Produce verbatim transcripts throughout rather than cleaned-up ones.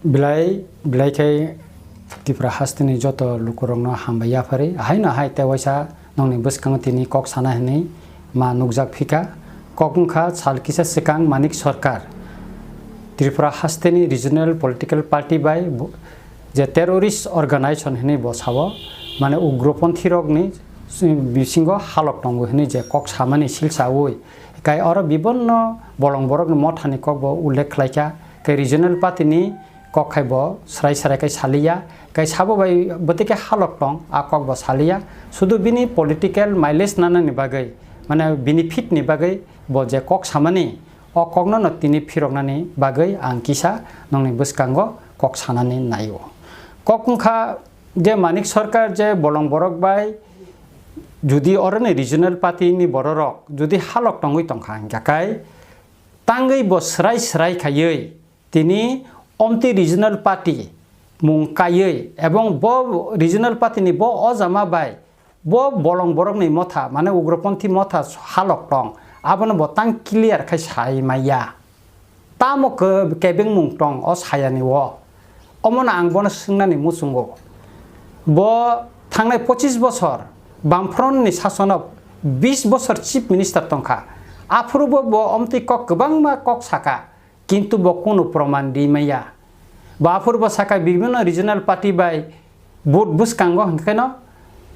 Belai, belai khe Tripura hasteni joto lukurokno hambai yaphari. Haino hai tei waisa nongni bwskango tini kok sana hinwi ma nukjak phika. Kok wngkha sal kisa swkang Manik Sarkar Tripura hasteni regional political party bai bo-, je terrorist organization hinwi bo sao, mane ugroponthirokni bisingo halok tongo hinwi je kok samani silsaui, kai oro bibonno bolong borokni mothani kokbo ullekh khlaikha, kai regional party ni kok khai bo srai srai khai saliya, kai sabo bai bwtwi khe halok tong, a kok bo saliya. Sudu bini political mileage nanani bagwi, mane bini fit ni bagwi bo je kok samani, o kokno no tini phiroknani bagwi ang kisa nongni bwskango kok sanani naio. Kok wngkha je Manik Sarkar je bolong borok bai judi oroni regional party ni bororok judi halok tongwi tongkha hingkha kai tangwi bo srai srai khaiwi tini omtwi regional party mung kaiwi ebong bo regional party ni bo ojama bai bo bolong borokni motha, mane ugroponthi motha halok tong, abono bo tang clear khai sai maya. Tamo ke-, kebengmung tong o sayani o? Omono ang bono swngnani muchungo. Bo thangnai pochis bosor Bamfront ni sasono bis bosor chief minister tongkha. Aphuru bo, bo omtwi kok kwbangma kok saka. Kintu bo kunu proman di maya. Bo aphuru bo saka bibhinno regional party bai vote bwskango hwnkhe no,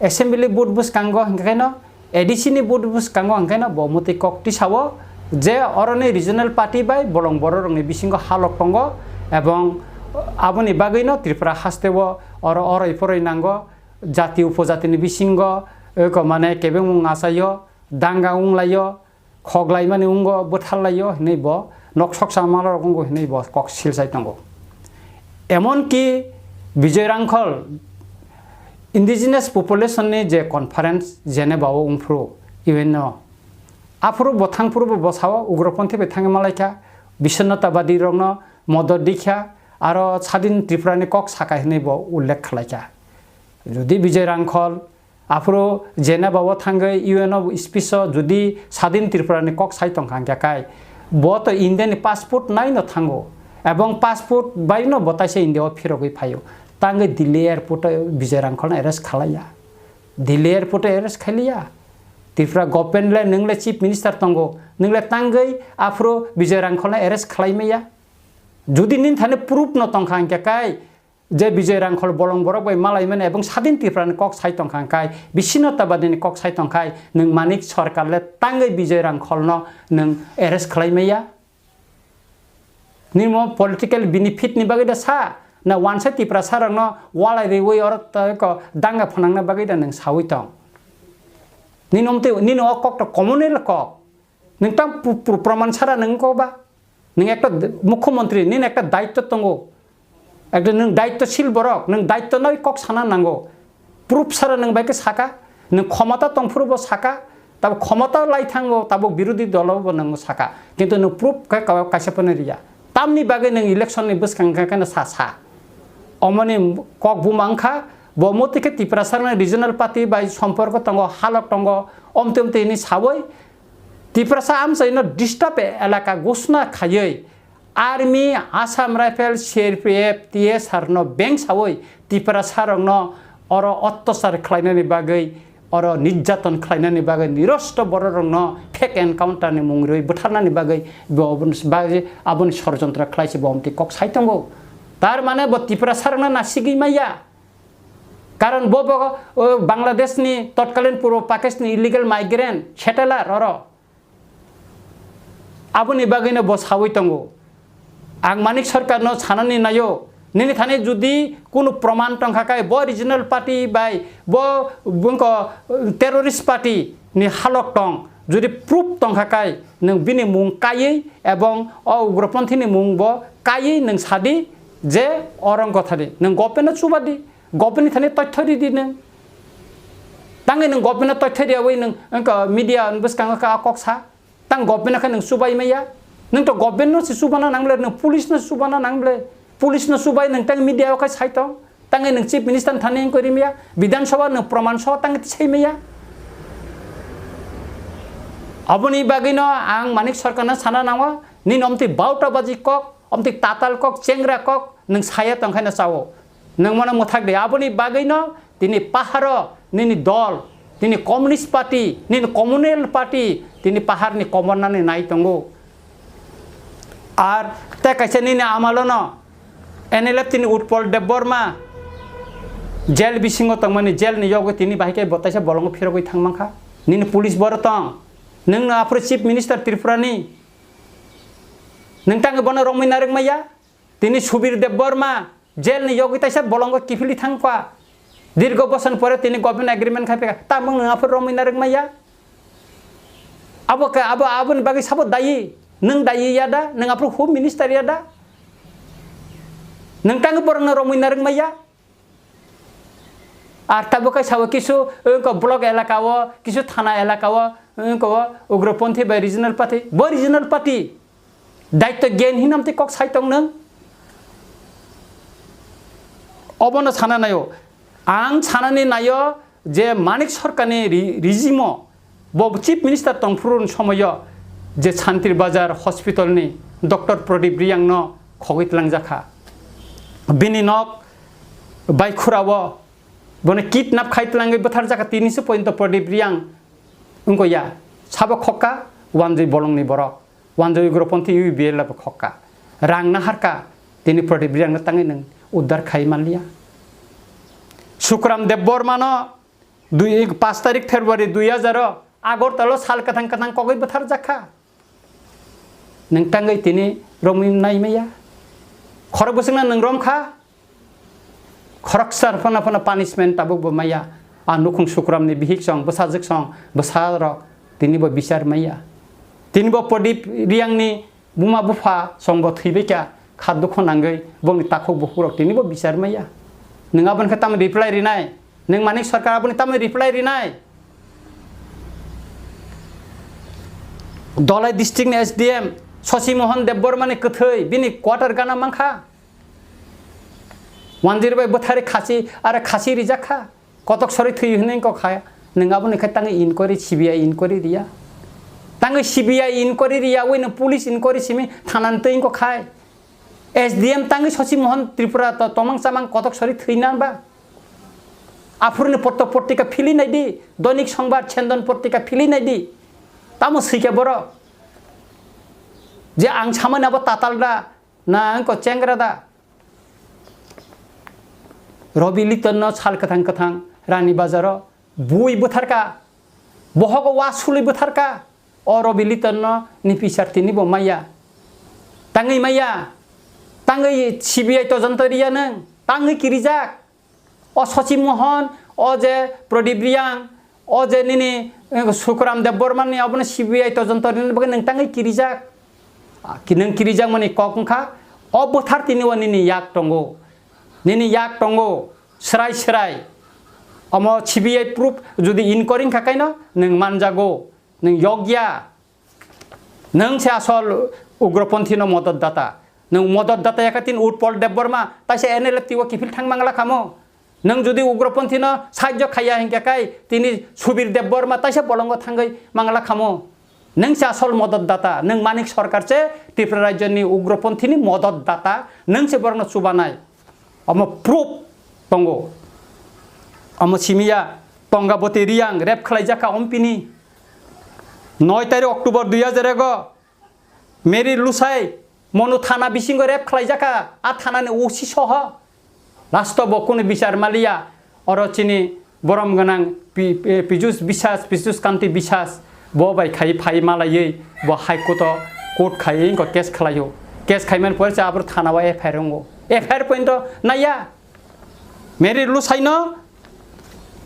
assembly vote bwskango hwnkhe no, A D C ni vote bwskango hwnkhe no bo mwtwi kok tisao je oroni regional party bai bolong bororokni bisingo halok tongo ebong aboni bagwino Tripura hasteo oro oroi poroi nango, jati upojatini bisingo eko mane kebengmung achaio, danga wnglaio, khoklaimani wngo, bwtharlaio hinwi bo nok soksa malrok wngo hinwi bo kok silsai tongo. Emonki Bijoy Rangkhol indigenous population ni je conference Geneva o wngphuru U N o, aphuru bo thangphuru bo bwsao ugroponthi bai thangwi malaikha, bisonnatabadi rokno modot dikha, aro sadin Tripura ni kok saka hinwi bo ullekh khlaikha. Jodi Bijoy Rangkhol aphuru Geneva o thangwi U N o speech o jodi Sadin Tripura ni kok sai tongkha hingkha kai, bo to India ni passport nai no thango, ebong passport bai no bo taisa India o phirogwi phaio, tangwi Delhi airport o Bijoy Rangkhol no arrest khalaiya, Delhi airport o arrest khailiya. Tripura government le nwng le chief minister tongo, nwng le tangwi aphuru Bijoy Rangkhol no arrest khalai maya. Jodi nini thani proof no tongkha hingkha kai, je Bijoy Rangkhol bolong borok bai malaimani ebong Sadin Tripura ni kok sai tongkha hingkai, bisino tabadi ni kok sai tongkhai, nwng Manik Sarkar le tangwi Bijoy Rangkhol no nwng arrest khlai maya. Nini mo political benefit ni bagwi da sa, na wansa Tiprasa rok no walai riwi oro to ko danga phwnangna bagwi da nwng sawi tong. Nini omtwi, nini o kok to communal kok. Nwng tang pr-, pr-, proman sara nwng ko ba? Nwng ekta d-, mukhyamantri, nini ekta daitto tongo. Ekta nwng daittoshil borok, nwng daitto nai kok sana nango. Proof sara nwng bai khe saka, nwng khomota tongphuru bo saka, tabo khomota lai thango, tabo birodhi dolo bo nwng saka. Kintu nwng proof khe ka-, kaisa phano riya. Tamni bagwi nwng election ni bwskang khe kheno sa sa. Omoni kok buma wngkha, bo motwi khe Tiprasa ni regional party bai somporko tongo, halok tongo, omtwi omtwi hwnwi sawi, Tiprasa amchaino disturb elaka ghosna khaiwi Army, Assam Rifle, C R P F, T S R no beng sawi Tiprasa rokno oro ottosar khlainani bagwi, oro nirjaton khlainani bagwi, nirosto bororokno fake encounter ni mung rwi bwtharnani bagwi bo aboni bagwi aboni sorojontro khlaisi bo omtwi kok sai tongo. Tar mane bo Tiprasa rokno nasigwi maya. Karon bo, bo, o, Bangladesh ni totkalin purbo Pakistan ni illegal migrant settler oro. Aboni bagwino bo sawi tongo. Ang Manik Sarkar no sanani naio, nini thani judi kunu proman tongkha kai, bo regional party bai, bo bungko terrorist party ni halok tong, judi proof tongkha kai, nwng bini mung kaiwi ebong o ugroponthi ni mung bo kaiwi nwng sadi je orang kotha di, nwng government no chubadi. Government ni thani toitho ridi nwng. Tangwi nwng government no toitho riyawi nwng wngkha media ni bwskango kha kok sa. Tang government no khe nwng chubai maya. Nwng to government no se chubana nang ble, nwng police no chubana nang ble. Police no chubai nwng tang media o khe sai tong. Tangwi nwng chief minister ni thani wngkha rimya. Bidhan Sabha nwng proman so tangwi tisai maya. Aboni bagwi no ang Manik Sarkar no sana nango. Nini omtwi bauta baji kok. Omtwi tatal kok, chengra kok, nwng saya tongkhaino chao. Nwng mono mwthak di. Aboni bagwino tini paharo nini dol, tini Communist Party, nini Communal Party, tini paharni komornani nai tongo. Ar tei kaisa nini amalono N L F tini Utpol Debbarma jail bisingo tongmani, jail ni yogwi tini bahai khe bo taisa bolongo phirogwi thang mankha. Nini police boro tong. Nwng no aphuru Chief Minister Tripura ni. Nwng tangwi bono romwi narwk maya. Tini Subir Debbarma jail ni yogwi taisa bolongo kiphilwi thangkha. Dirgo boson pore tini government agreement khai phaikha. Tamung nwng aphuru romwi narwk maya. Abo khe, abo, aboni bagwi sabo dayi. Nwng dayi ya da? Nwng aphuru Home Minister ya da? Nwng tangwi borokno romwi narwk maya. Ar tabuk khe sabo kisu, wngkha block elaka o, kisu thana elaka o, wngkha o ugroponthi bai regional party. Bo regional party. Daityo gyan hinam tei kok sai tong nwng. Obono sana naio. Ang sanani naio je Manik Sarkarni ri-, regime o bo Chief Minister tongphuru ni somoio je Santir Bazar Hospital ni Doctor Pradip Riyang no khogwi tlangjak kha. Bini nok bai khura o bono kidnap khai tlangwi bwtharjak kha, tini se pointo Pradip Riyang wngkha ya. Sabo khokka wanjwi bolongni borok. Wanjwi ugroponthi U P P L abo khokka. Rang naharka, tini Pradip Riyangno tangwi nwng uddar khai manliya. Sukram Debbarmano dui, paanch tarik February dui hajar o Agartala o sal kwthang kwthang kogwi bwtharjak kha. Nwng tangwi tini romwi nai maya. Khorok bwswkno nwng romkha. Khoroksa phano phano punishment tabuk bo maya. A nukhung Sukramni bihik song, bwsajwk song, bwsarok tini bo bichar maya. Tini bo Pradip Riyangni buma bupha song bo thwibaikha, kha dukho nangwi bongni takhuk bukhuk rok tini bo bichar maya. Nwng aboni khe tamo reply rinai? Nwng Manik Sarkar aboni tamo reply rinai? Dholai district ni S D M Shashi Mohan Debbarma ni kwthwi bini quarter gana mankha. Wanjwi bai bwthari khasi, are khasi rijak kha. Kotok sori thwi hwnwi kok kha. Nwng aboni khe tangwi inquiry, C B I inquiry riya. Tangwi C B I inquiry riya, ui nwng police inquiry simi thanani twi kok khai. S D M tangwi Shashi Mohan Tripura to tomang chamang kotok sori thwi nan ba. Aphuruni potto portika phili nai di, Doinik Songbar, Chendon portika phili nai di. Tamo swi khe borok. Je ang samani abo tatal da, na wngkha chengra da? Robi Liton no sal kwthang kwthang Rani Bazar o bui bwtharka, bohogo wa sului bwtharka. O Robi Liton no ni pisar tini bo maya. Tangwi maya. Tangwi C B I tojonto riya nwng. Tangwi kirijak. O Shashi Mohan, o je Pradip Riyang, o je nini, eh, Sukram Debbarma ni obono C B I tojonto rini bagwi nwng tangwi kirijak. Ah, ki-, nwng kirijak mani kok wngkha, o bwthar tini o nini yak tongo. Nini yak tongo, srai srai. Omo C B I proof jodi inquiry wngkha kaino nwng manjago. Nwng yokya. Nwng se asol ugroponthi no modot data. Nwng modot data yakha tin Utpol Debbarma, taisa N L F T o kiphil thang mangla khamo. Nwng jodi ugroponthi no sahajyo khaiya hinkhe kai tini Subir Debbarma taisa bolongo thangwi mangla khamo. Nwng se asol modot data, nwng Manik Sarkar se Tripura rajyoni ugroponthi ni modot data, nwng se borokno chubanai. Omo proof tongo. Omo simiya Tongaboti Riyang rape khlaijak kha ompini. Noi tarik October dui hajar ego Mary Lusai Monu thana bisingo rape khlaijak kha, a thanani O C soho. Last o bo kunu bichar maliya, oro chini borom gwnang Pi-, Pi-, Pijus Biswas, Pijus Kanti Biswas, bo bai khai phai malaiwi bo High Court o court khai wngkha case khlaio. Case khaimani pore se abro thana o F I R wngo. F I R point o naiya. Mary Lusaino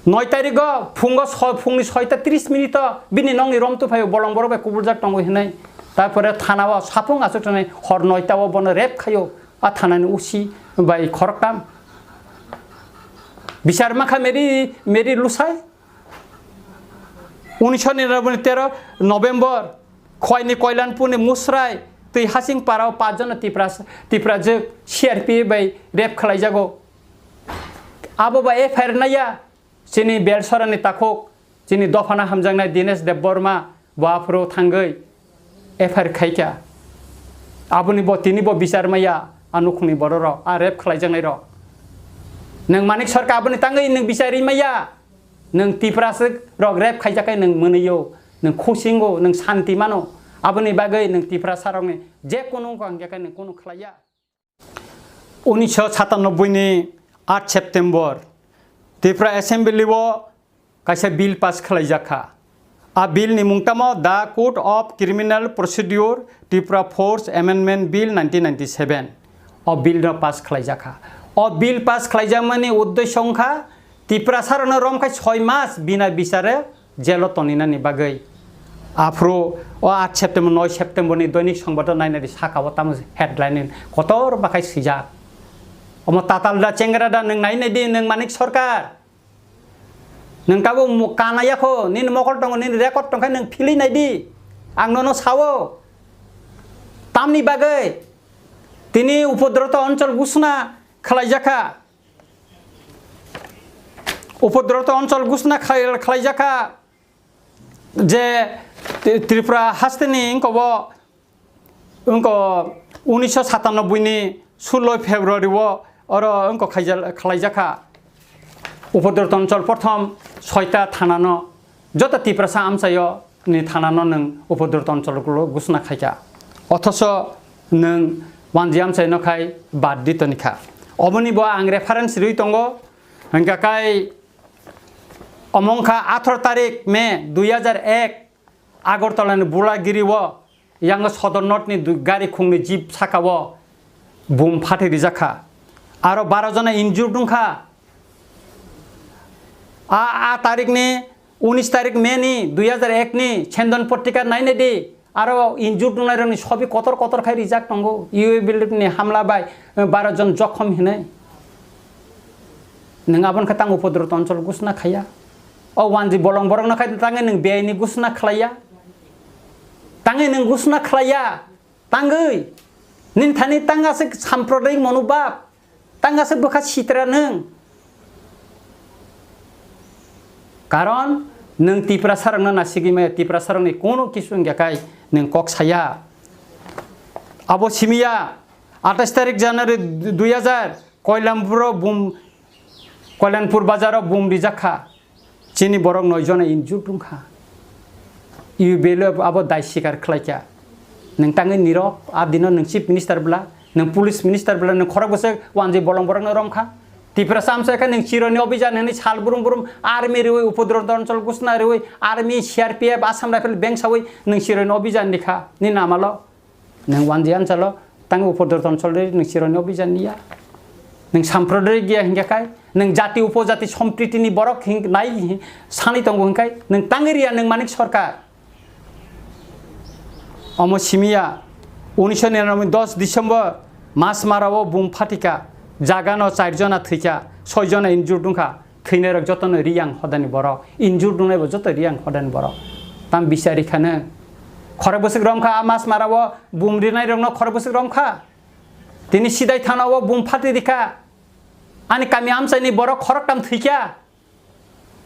noi tarigo phungo so-, phungni soita tris minute o bini nokni romtwi phaio bolong borok bai kubuljak tongo hinwi. Tarpore thana o sapung achuk tongnai hor noita o bono rape khaio. A thanani O C bai khoroktam. Bichar makha Mary, Mary Lusai. Unisho niranoboi tero November, Khwaini Koilanpurni Musrai twi Hasing Parao pachjono Tipra, Tiprajwk C R P F bai rape khlaijago. Abo bai F I R naiya chini Belsorani takhuk, chini dophano hamjaknai Dinesh Debbarma bo aphuru thangwi F I R khaikha. Aboni bo tini bo bichar maya, a nukhungni bororok, a rape khlaijaknairok. Nwng Manik Sarkar aboni tangwi nwng bichar ri maya. Nwng Tiprasa rok rape khaijak khe nwng mwnwi-o, nwng khusingo, nwng santi mano. Aboni bagwi nwng Tiprasa rokni je kunu wngkha hwnkhe nwng kunu khlaiya. Unisho satanoboi ni aat September Tripura Assembly o kaisa bill pass khlaijak kha. A bill ni mung tamo The Code of Criminal Procedure Tripura Force Amendment Bill nineteen ninety-seven. O bill no pass khlaijak kha. O bill pass khlaijakmani uddesho wngkha Tiprasa rokno romkhai soi mas bina bichare jelo toninani bagwi. Aphuru o aat September, noi September ni Doinik Songbato nainai di, saka o tamo headline ni kotor bakhai swijak. Omo tatal da chengra da nwng nainai di, nwng Manik Sarkar. Nwng tabuk mu-, kana yakho, nini mokol tongo, nini record tongkha, nwng philwi nai di. Ang nono sao. Tamni bagwi tini upodroto onchol gusna khlaijakha. Upodroto onchol gusna khlai-, khlaijakha je Tri-, Tripura hasteni wngkobo, wngko unisho satanoboi ni sullo February o oro wngko khaijal-, khlaijakha. Upodroto onchol prothom soita thanano, joto Tiprasa amchaio ni thanano nwng upodroto onchol gulo gusna khaikha. Othoso nwng wanji amchaino khai bad di tonikha. Oboni bo ang reference rwi tongo. Hingkha kai omo wngkha atharo tarik May dui hajar ek, Agartala ni Bulagiri o yang Sodor North ni du-, gari khungni jeep saka o bum phatwi rijak kha. Aro baro jona injured wngkha. A, a tarik ni unis tarik May ni dui hajar ek ni Chendan Patrika nainai di. Aro injured wngnai rokni sobi kotor kotor khai rijak tongo. U A P ni hamla bai, eh, baro jon jokhom hinwi. Nwng aboni khe tang upodroto onchol gusna khaiya. O wanji bolong borokno khai tangwi nwng beyai ni gusna khlaiya. Tangwi nwng gusna khlaiya. Tangwi. Nini thani tang aswk samprodayik monobhab. Tang aswk bwkha sitra nwng. Karon nwng Tiprasa rokno nasigwi maya, Tiprasa rokni kono kisu wngya khai nwng kok saya. Abo simiya atais tarik January dui hajar Koilampuro bum, Koilanpur bazaro bum rijak kha. Chini borok noi jona injured wngkha. U P L abo dai sikar khlaikha. Nwng tangwi nirok, a dino nwng chief minister bwla, nwng police minister bwla, nwng khorok bwswk wanjwi bolong borokno romkha. Tiprasa amchaikha nwng chironi obijan hwnwi sal brum brum army rwi upodroto onchol gusna rwi army C R P F Assam Rifle bengsawi nwng chironi obijan rikha nini amalo. Nwng wanjwi anchalo tangwi upodroto onchol rwi nwng chironi obijan niya. Nwng samprodayik giya hingkha khai, nwng jati upojati sompritini borok hing-, nai hi-, sani tongo hingkhai, nwng tangwi riya nwng Manik Sarkar. Omo simiya, unisho niranoboi dos December Masmara o bum phatika, jagano chair jona thwikha, soi jona injured wngkha. Thwinairok jotono riyang hodani borok, injured wngnaibo joto riyang hodani borok. Tam bichari khano khorok bwswk romkha, a Masmara o bum rinairokno khorok bwswk romkha. Tini Sidai thana o bum phatwi rikha. Ani kami amchaini borok khoroktam thwikha.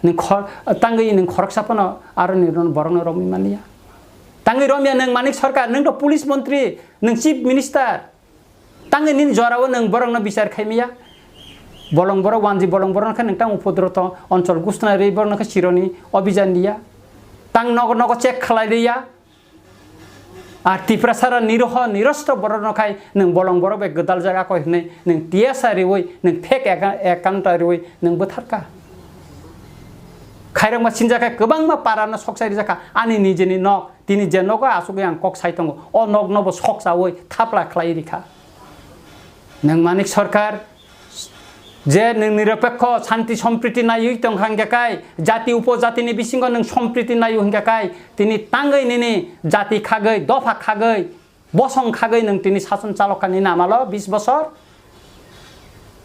Nwng khor-, tangwi nwng khoroksa phano aroni ron-, borokno romwi manliya. Tangwi romya nwng Manik Sarkar, nwng to police montri, nwng chief minister. Tangwi nini jorao nwng borokno bichar khaimaya. Bolong borok wanji bolong borok khe nwng tang upodroto onchol gusna rwi borokno khe chironi obijan liya. Tang nogo nogo check khlai liya. Ar Tiprasara niroho nirostro borokno khai nwng bolong borok bai gwdal jaga koi hwnwi nwng T S R riwi nwng fake account, account riwi nwng bwtharka. Khairokma sinjakhe kwbangma parano sok sai rijakha ani nijeni nok. Tini je nogo asugwi ang kok sai tongo, o nokno bo sok chawi thapla khlai rikha. Nwng Manik Sarkar je nwng nirapekho shanti sompriti naiwi tongkha hingkha kai, jati upojatini bisingo nwng sompriti naiwi hingkha kai, tini tangwi nini jati khagwi, dopha khagwi, bosong khagwi nwng tini sason chalokha nini amalo bis bosor.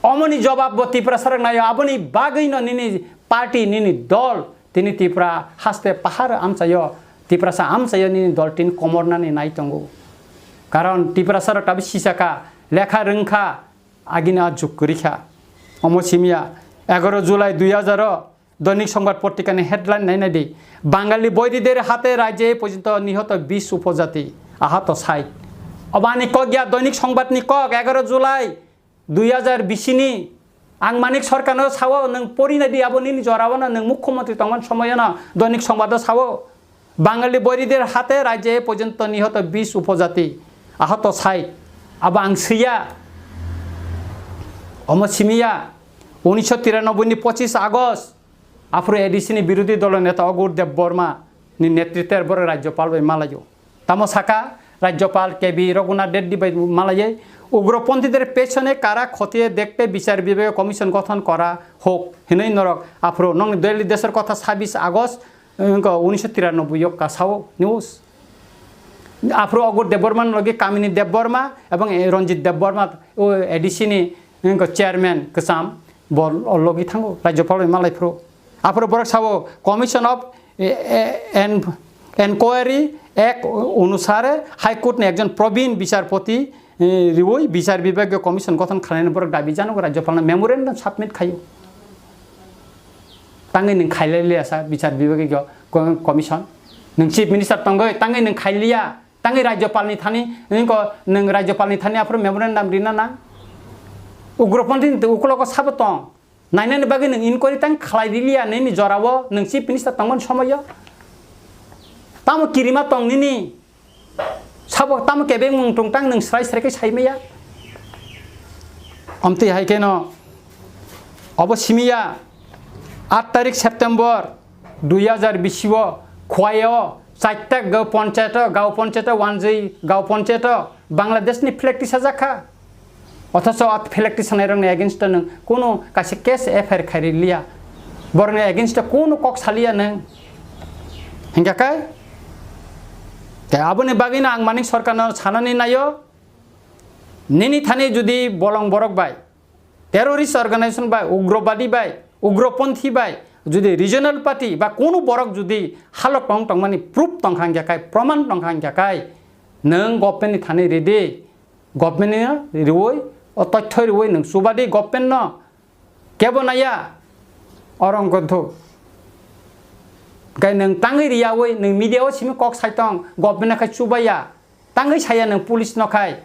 Omoni jobab bo Tiprasarok naio, aboni bagwino nini party, nini dol, tini Tripura haste pahar amchaio, Tiprasa amchaio nini dol tin komornani nai tongo. Karon Tiprasarok tabi sisakha, lekha rwngkha, agini a juk kwrwikha. Omo simiya, egaro July dui hajar o Doinik Songbat Potrikani headline nainai di, Bangali boiri deri hate rajye porjonto nihoto bis upojati, ahato sait. Obo ani kok ya, Doinik Songbat ni kok, egaroh July dui hajar bisi ni. Ang Manik Sarkar no sao, nwng pori nai di, abo nini jora o no, nwng mukhyamantri tongmani somoy o no Doinik Songbat o sao, Bangali boirider hate rajye e porjonto nihoto bis upojati, ahoto sai. Abo ang swiya, omo simiya, unisho tiranoboi ni pochis August, aphuru A D C ni birodhi dolo neta Agur Debbarma ni netritwer borok Rajyapal bai malaio. Tamo saka, Rajyapal K B Raghunath Reddy bai malaiwi, "Ugroponthíদের পেছনে কারা খতিয়ে দেখতে বিচার বিভাগীয় কমিশন গঠন করা হোক" hinwi norok aphuru nokni Daily Deshor Kotha sabis August, wngkha unisho tiranoboi o kasao news. Aphuru Agur Debbarma ni logi Kamini Debbarma ebong, eh, Ranjit Debbarma, o A D C ni, wngkha chairman kwcham, bo logi thango, Rajyapal bai malai phuru. Aphuru borok sao, Commission of, eh, eh, en-, Enquiry Act onusare High Court ni ekjon probin bichar poti, eh, riwi bichar bibhagiyo commission gothon khlainani borok dabi janogo Rajyapal no memorandum submit khaio. Tangwi nwng khailai liya sa bichar bibhagiyo co-, commission. Nwng Chief Minister tongwi tangwi nwng khailiya, tangwi Rajyapal ni thani, nwng ko, nwng Rajyapal ni thani aphuru memorandum rina nang. Ugroponthi ni ukulogo sabo tong. Nainani bagwi nwng inquiry tang khlai riliya nini jorao, nwng Chief Minister tongmani somoyo. Tamo kirima tong nini? Sabo tamo kebeng mung tong tang nwng srai srai khe saimaya? Omtwi hai kheno obo simiya, aat tarik September dui hajar bisi o Khowai o chaita gaon ponchayat o, gaon ponchayat o wanjwi gaon ponchayat o Bangladesh ni flag tisajak kha. Othocho o flag tisanai rokni against o nwng kunu kaisa case F I R khairi liya. Borokni against o kunu kok saliya nwng. Hingkha khe? Tei aboni bagwino ang Manik Sarkar no sanani naio, nini thani jodi bolong borok bai, terrorist organization bai, ugrobadi bai, ugroponthi bai, jodi regional party ba kunu borok jodi halok tong tongmani proof tongkha hingkha khe, proman tongkha hingkha khe, nwng government ni thani ridi. Government no riwi, o tothoi riwi nwng chubadi government no. Kebo naiya, oro wngkha thuk. Hingkhe nwng tangwi riyawi, nwng media o simi kok saitong, government no khai chubaiya, tangwi saya nwng police no khai.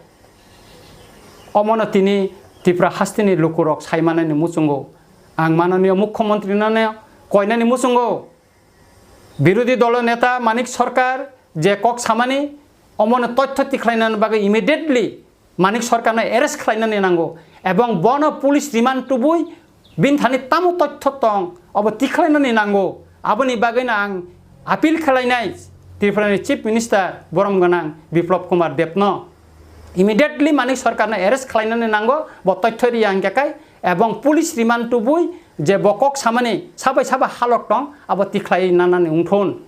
Omono tini Tripura hasteni lukurok saimanani muchungo. Ang mananiyo mukhyamantri no koinani muchungo. Birodhi dolo neta Manik Sarkar je kok samani, omono tothyo tikhlainani bagwi immediately Manik Sarkarno arrest khlainani nango, ebong bono police remand tubui bini thani tamo tothyo tong, obo tikhlainani nango. Aboni bagwino ang appeal khlainai Tripurani Chief Minister borom gwnang Biplab Kumar Debno, immediately Manik Sarkarno arrest khlainani nango, bo tothyo riya hingkha khe, ebong police remand tubui je bo kok samani sabai saba halok tong, abo tikhlai nanani wngthun.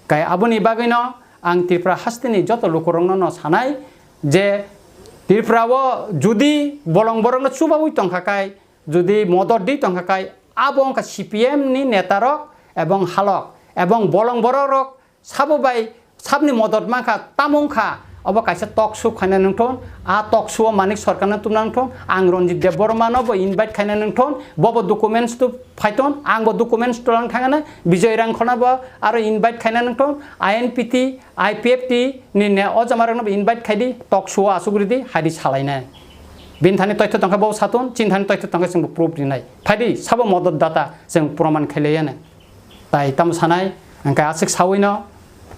Kai aboni bagwino ang Tripura hasteni joto lukurokno no sanai je Tripura o jodi bolong borokno chubaui tongkha kai, jodi modot di tongkha kai, abo wngkha C P M ni netarok ebong halok ebong bolong borokrok sabo bai sabni modot mankha, tamo wngkha obo kaisa talk show khaina nangthun, a talk show o Manik Sarkarno tumna nangthun, ang Ranjit Debbarma no bo invite khaina nangthun, bobo documents tu phaiton, ang bo documents tulang thangana, Bijoy Rangkhona bo aro invite khaina nangthun, I N P T, I P F T ni ne o jamarokno bo invite khaidi, talk show o asuk ridi, haidi salainai. Bini thani toithyo tongkha bo satun, chini thani toithyo tongkha chwngbo proof rinai. Phaidi, sabo modot data chwng proman khailaiyanai. Tai tamo sanai, hingkhe aswk sawino,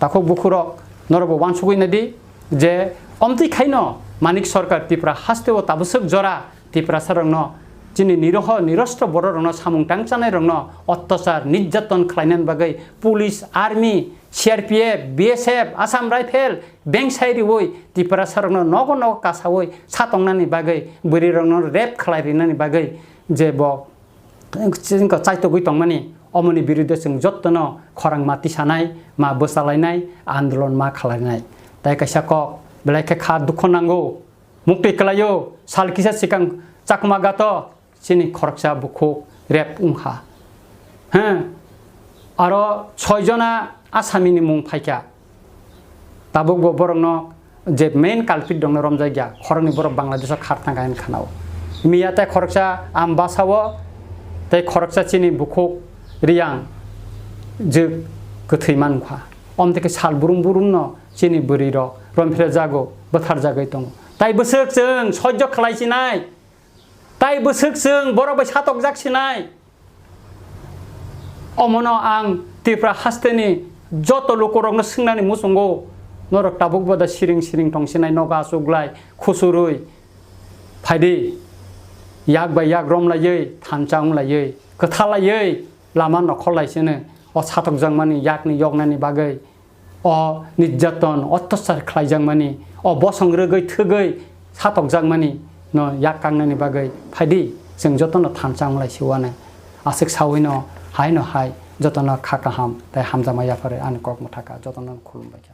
takhuk bukhurok, norokbo uansugui naidi je, omtwi khaino Manik Sarkar Tripura hasteo tabuswk jora Tiprasarokno, chini niroho nirostro bororokno samung tangchanairokno ottachar nirjaton khlainani bagwi police, army, C R P F, B S F, Assam Rifle bengsai riwi Tiprasarokno nogo nogo kasawi satongnani bagwi, bwrwirokno rape khlai rinani bagwi je bo chwng chaitogwi tongmani, omoni birude chwng jottono khorang ma tisanai, ma bwchalainai, andolon ma khwlainai. Tai kaisa kok, belai khe kha dukho nango, muktwi kwlaio, sal kisa swkang Chakma Ghat o chini khoroksa bukhuk rape wngkha. He, aro soi jona asamini mung phaikha. Tabuk bo borokno je main culprit rokno romjakya, khoroknwi borok Bangladesh o khar thangkha hinwi khanao. Miya tei khoroksa Ambasa o tei khoroksa chini bukhuk Riyang jwk kwthwi mankha. Omtwi khe sal brum brum no chini bwrwi rok romphre jago, bwthar jagwi tongo. Tai bwswk chwng sojjo khlai sinai, tai bwswk chwng borok bai satokjak sinai. Omono ang Tripura hasteni joto lukurokno swngnani muchungo, norok tabuk boda siring siring tong sinai, nogo achuklai, khusurwi phaidi, yak bai yak romlaiwi, thansa wnglaiwi, kwthalaiwi lama nokhorlai sino, o satokjakmani yakni yoknani bagwi, o nirjaton, ottachar khlaijakmani, o bosong rwgwi thwgwi satokjakmani no yak kaknani bagwi phaidi, chwng jotono thansa wnglai siwano. Aswk sawino haino hai jotono kha kaham tei hamjakma yapharwi ani kok mwthaka jotono khulumbaikha.